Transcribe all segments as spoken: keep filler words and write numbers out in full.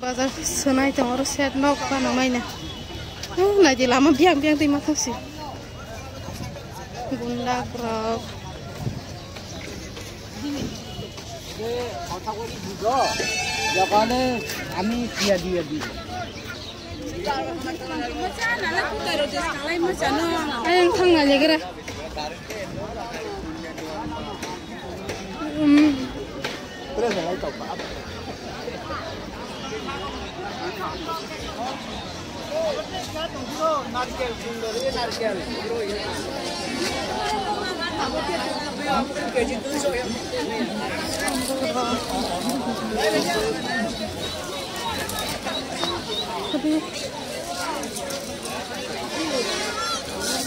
Bazar swnai tongo, oro set nok bana maina. Oh, naidi lama biang biang twi ma thangsi. Gundak rok. Japane ami tia dia di. Ayang thangna legra. Hmm.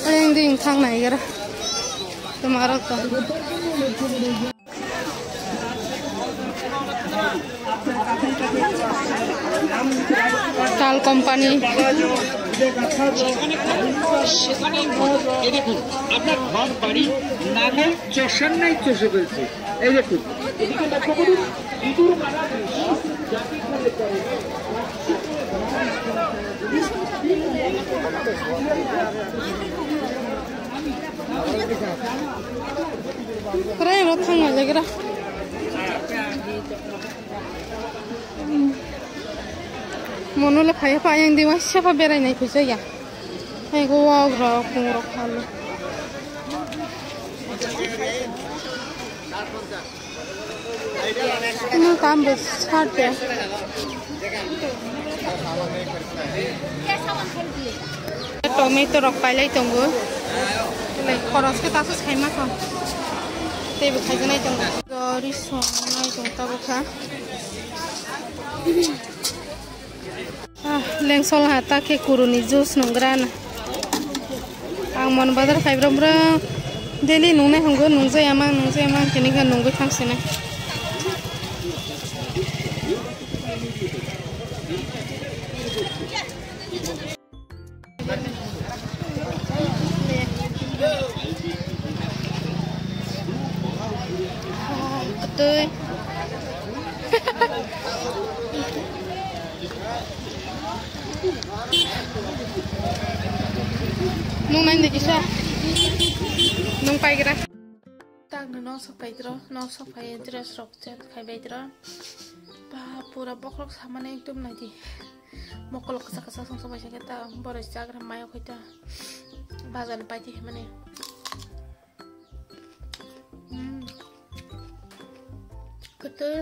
Ayang ding thang nai gara. Tumarok to. Tal company. সেখানে, সেখানে এই দেখুন, আপনার ঘর বাড়ি নানা চষার নাই চষে ফেলছে। এই দেখুন, এদিকে লক্ষ্য করুন, ইঁদুর মারা গেছে। Kwrwi rw thangna legra. Mono le phai phai yang dima sefa berai nai khusa ya. Hai go wa rok kung rok phalo. Ano tam bes sarte. Tomato rok pailai tongo. Belai khoros khe taso saima kho. Teibo khaijaknai tongo. Gori songnai tong tabukha. Ah, lengsol ha ta khe kuruni juice nungrana. Ang mon bazar khai brum brum daily nungnai hwngo, nungjaya mang, nungjaya mang, kini khe nungwi thangsinai. Kwtwi. Nung nai de kisa. Nung paigra. Tak no sok paidro, no sok pai dress rok chat khai baidro. Ba pura bokrok samane ekdom nai di. Mokol kasa kasa song song bai sakhe ta borok chagra mayo khai ta. Bazar pai di mane. Hmm. Kwtwi.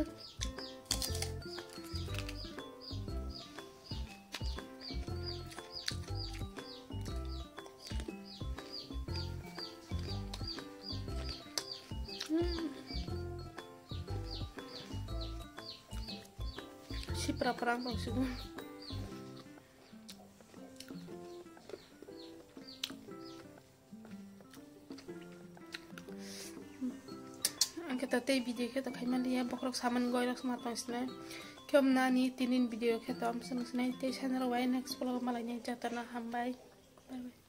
Hmm. Sipra prang tong sigo. Ang khe to tei video khe to khaima liya, bokrok saman goirok sma tong sinai. Khe om nani tinin video khe to om sung sinai, tei sanrok bai next vlog malai nai, jotono hambai. Bye bye.